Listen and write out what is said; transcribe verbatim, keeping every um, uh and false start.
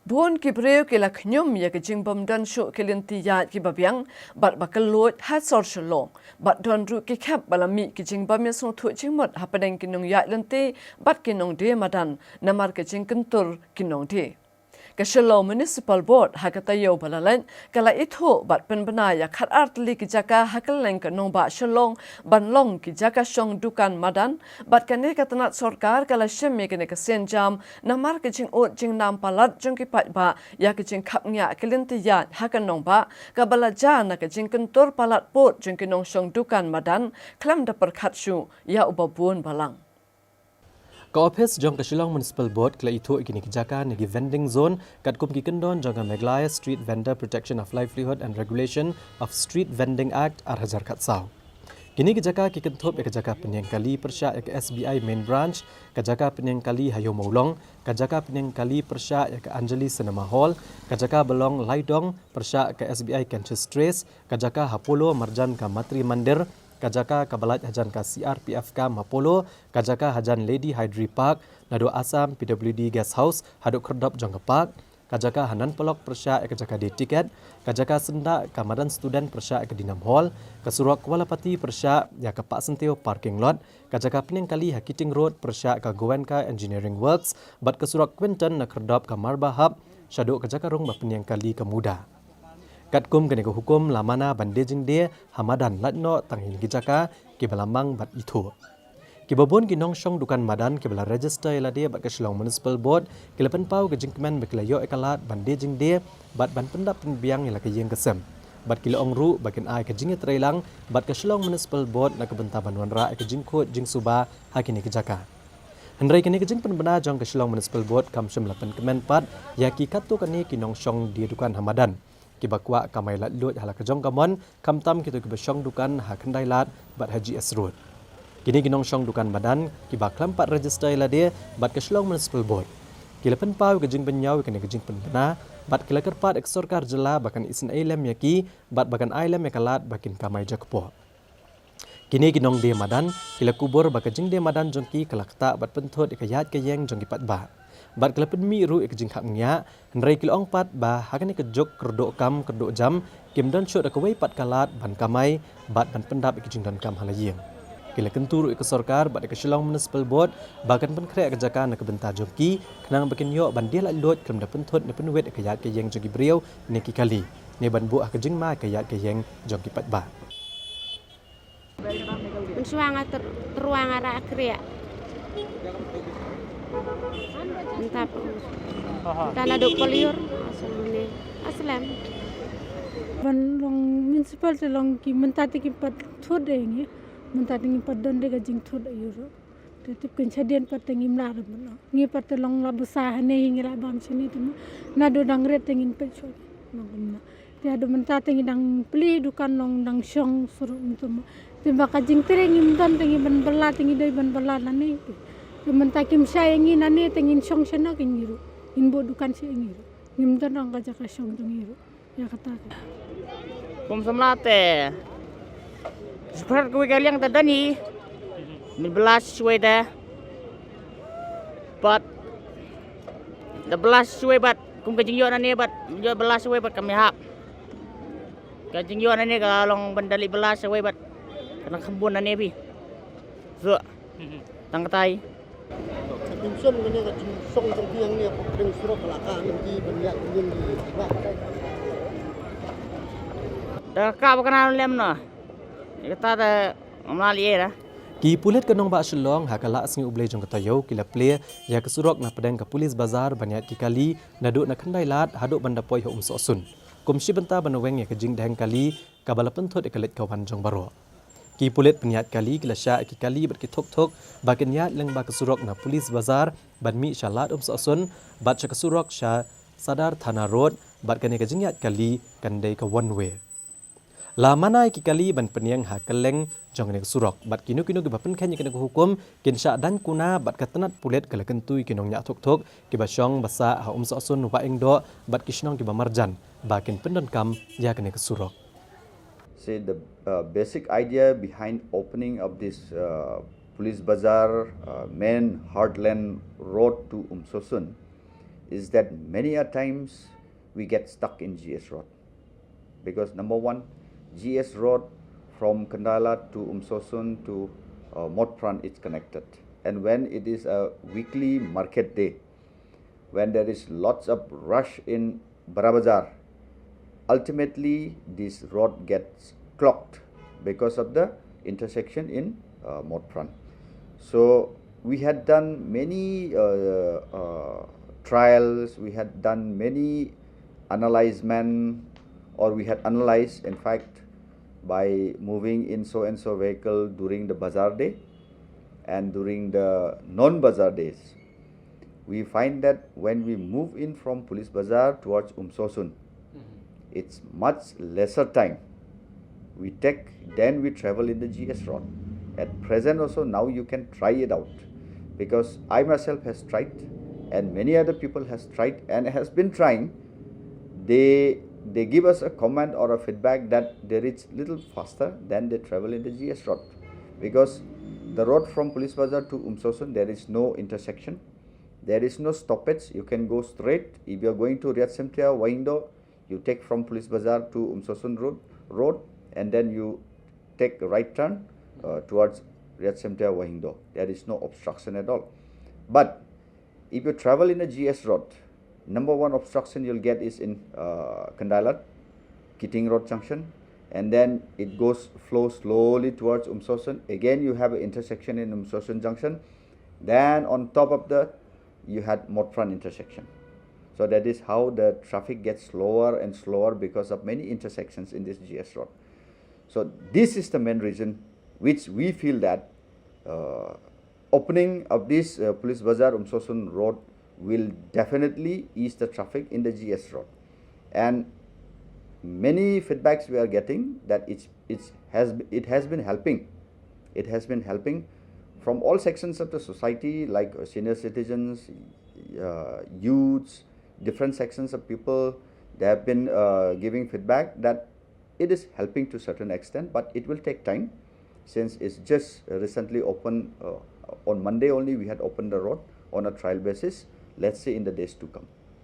Bun ki briew ki la khñium ïa ki jingbym don shuh ki lynti ïaid kiba biang bad ba kylluid ha sor Shillong, bad don ruh ki khep ba la mih ki jingbym ïasngewthuh jingmut hapdeng ki nongïaid lynti bad ki nongdie madan namar ka jingkyntur ki nongdie. Ka Shillong Municipal Board ha ka taïew ba la leit ka la ithuh bad pynbna ïa khatar tylli ki jaka ha kylleng ka nongbah Shillong ban long ki jaka shong dukan madan, bad kane ka tnat sorkar ka la shim ïa kane ka sienjam namar ka jingud jingnam palat jong ki paidbah ïa ka jingkhapngiah ki lynti ïaid ha ka nongbah kaba la jia na ka jingkyntur palat pud jong ki nongshong dukan madan khlem da pyrkhat shuh ïa uba bun balang. Ka ophis jong ka Shillong Municipal Board ka la ithuh ïa kine ki jaka ne ki vending zone katkum ki kyndon jong ka Meghalaya Street Vendor Protection of Livelihood and Regulation of Street Vending Act ar hajar khatsaw. Kine ki jaka ki kynthup ïa ka jaka pynïeng kali pyrshah ïa ka S B I Main Branch, ka jaka pynïeng kali ha Ïew Mawlong, ka jaka pynïeng kali pyrshah ïa ka Anjali Cinema Hall, ka jaka ba long Laidong pyrshah ka S B I Canchas Trace, ka jaka ha Polo marjan ka Matri Mandir, ka jaka kaba lait hajan ka C R P F camp ha Polo, ka jaka hajan Lady Hyderi Park, naduh Assam P W D Guest House haduh khyrdop jong ka park, ka jaka ha Nan Polok pyrshah ïa ka jaka die tiket, ka jaka syndah ka madan student pyrshah ïa ka Dinam Hall, ka surok Kwalapati pyrshah ïa ka Pahsyntiew parking lot, ka jaka pynïeng kali ha Keating Road pyrshah ka Goenka Engineering Works, bad ka surok Quinton na khyrdop ka Marba Hub shaduh ka jaka rung ba pynïeng kali ka Muda. Katkum kane ka hukum la mana ban die jingdie ha madan lait noh tang ha kine ki jaka kiba la mang bad ithuh. Kiba bun ki nongshong dukan madan kiba la register ïa lade bad ka Shillong Municipal Board ki la pynpaw ka jingkmen ba ki la ïoh ïa ka lad ban die jingdie bad ban pyndap pynbiang ïa la ka ïing ka sem. Bad ki la ong ruh ba kin ai ka jingïatreilang bad ka Shillong Municipal Board na ka bynta ban wanrah ïa ka jingkhuid jingsuba ha kine ki jaka. Hynrei kane ka jingpynbna jong ka Shillong Municipal Board kam shym la pynkmen pat ïa ki katto katne ki nongshong die dukan ha madan kiba kwah kamai laitluid ha la ka jong ka mon, khamtam kito kiba shong dukan ha Khyndai Lad bad ha G S Road. Kine ki nongshong dukan madan kiba khlem pat register ïa lade bad ka Shillong Municipal Board ki la pynpaw ïa ka jingbynñiaw ïa kane ka jingpynbna bad ki la kyrpad ïa ka sorkar jylla ba kan isynei lem ïa ki bad ba kan ai lem ïa ka lad ba kin kamai jakpoh. Kine ki nongdie madan ki la kubur ba ka jingdie madan jong ki ka la ktah bad pynthut ïa ka ïaid ka ïeng jong ki paidbah. Bad ki la pynmih ruh ïa ka jingkhapngiah, hynrei ki la ong pat ba ha kane ka juk kyrduh kam kyrduh jam kim don shuh da kawei pat ka lad ban kamai bad ban pyndap ïa ka jingdonkam ha la ïing. Ki la kyntu ruh ïa ka sorkar bad ïa ka Shillong Municipal Board ba kan pynkhreh ïa ka jaka na ka bynta jong ki khnang ba kin ïoh ban die laitluid khlem da pynthut ne pynwit ïa ka ïaid ka ïeng jong ki briew ne ki kali, ne ban buh ha ka jingma ïa ka ïaid ka ïeng jong ki paidbah. Mynshuwa nga tyrwa nga rah kriah. Mynta, mynta naduh Palyur, a slem. Ban long municipal te long ki mynta te ki pat thut ïa ngi. Mynta te ngi pat don de ka jingthut ïa ngi ruh. Te tip kan shadien pat te ngim lah ruh mynno. Ngi pat te long la bsa hangne hi ngi la bam shane te mo. Naduh dang rit te ngin peit shuh. Long kumno. Te haduh mynta te ngi dang plie dukan long dang shong shuh ruh mynta mo. Te ba ka jingtrei ngim don te ngi ban bylla te ngi dei ban bylla lane te. Te mynta kim shai ïa ngi nane te ngin shong shano ke ngi ruh. Ngin buh dukan shi ïa ngi ruh. Ngim don dang ka jaka shong jong ngi ruh. Ïa kata ka. Kum samla te. Shuh kawei ka liang te don hi. Min bylla shuwei te. Bad da bylla shuwei bad kum ka jingïoh nane bad ïoh bylla shuwei bad kam ïahap. Ka jingïoh nane ka long ban da leit bylla shuwei bad ka nang kham bun nane phi. So tang katai. Ka tension kane ka jingsong jong phi hangne ha pdeng surok ka la kah lynti ban ïaid ban ïeng ki bah. Da ka ba ka na lem noh. Ïa kata da ngam lah leh ïa da. Ki pulit ka nongbah Shillong ha ka Lashni U Blei jong ka taïew ki la plie ïa ka surok na pdeng ka Police Bazar ban ïaid ki kali naduh na Khyndai Lad haduh ban da poi ha Umsohsun. Kum shi bynta ban weng ïa ka jingdheng kali kaba la pynthut ïa ka leit ka wan jong baroh. Ki pulit pynïaid kali ki la shah ïa ki kali bad ki thuk thuk ba kin ïaid lyngba ka surok na Police Bazar ban mih sha Lad Umsohsun bad sha ka surok sha Sadar Thana Road bad kane ka jingïaid kali kan dei ka one way. La mana ïa ki kali ban pynïeng ha kylleng jong kane ka surok bad kino kino kiba pynkheiñ ïa kane ka hukum kin shah daiñ kuna bad ka tnat pulit ka la kyntu ïa ki nongñiah thuk thuk kiba shong ba sah ha Umsohsun, Wahingdoh bad ki shnong kiba marjan ba kin pyndonkam ïa kane ka surok. Say the uh, basic idea behind opening of this uh, Police Bazar uh, main heartland road to Umsosun is that many a times we get stuck in G S Road. Because number one, G S Road from Khandailat to Umsohsun to uh, Motphran is connected. And when it is a weekly market day, when there is lots of rush in Bara Bazar, ultimately this road gets clogged because of the intersection in uh, Motphran. So we had done many uh, uh, trials, we had done many analyzement, or we had analyzed, in fact, by moving in so and so vehicle during the bazar day and during the non-bazar days, we find that when we move in from Police Bazar towards Umsohsun, it's much lesser time we take than we travel in the G S road. At present also, now you can try it out, because I myself has tried and many other people has tried and has been trying. They they give us a comment or a feedback that they reach little faster than they travel in the G S road, because the road from Police Bazar to Umsohsun, there is no intersection, there is no stoppage. You can go straight. If you are going to Riat Semtia, Wahindo, you take from Police Bazar to Umsohsun road, road, and then you take a right turn uh, towards Riat Semtia, Wahindo. There is no obstruction at all. But if you travel in a G S road, number one obstruction you'll get is in uh, Khandailat, Kiting Road junction, and then it goes, flows slowly towards Umsohsun. Again, you have an intersection in Umsohsun junction. Then on top of that, you had Motphran intersection. So that is how the traffic gets slower and slower because of many intersections in this G S road. So this is the main reason which we feel that uh, opening of this uh, Police Bazar Umsohsun road will definitely ease the traffic in the G S road. And many feedbacks we are getting that it's, it's has, it has been helping. It has been helping from all sections of the society, like uh, senior citizens, uh, youths, different sections of people. They have been uh, giving feedback that it is helping to certain extent, but it will take time, since it's just recently opened. Uh, on Monday only we had opened the road on a trial basis. Let's see in the days to come.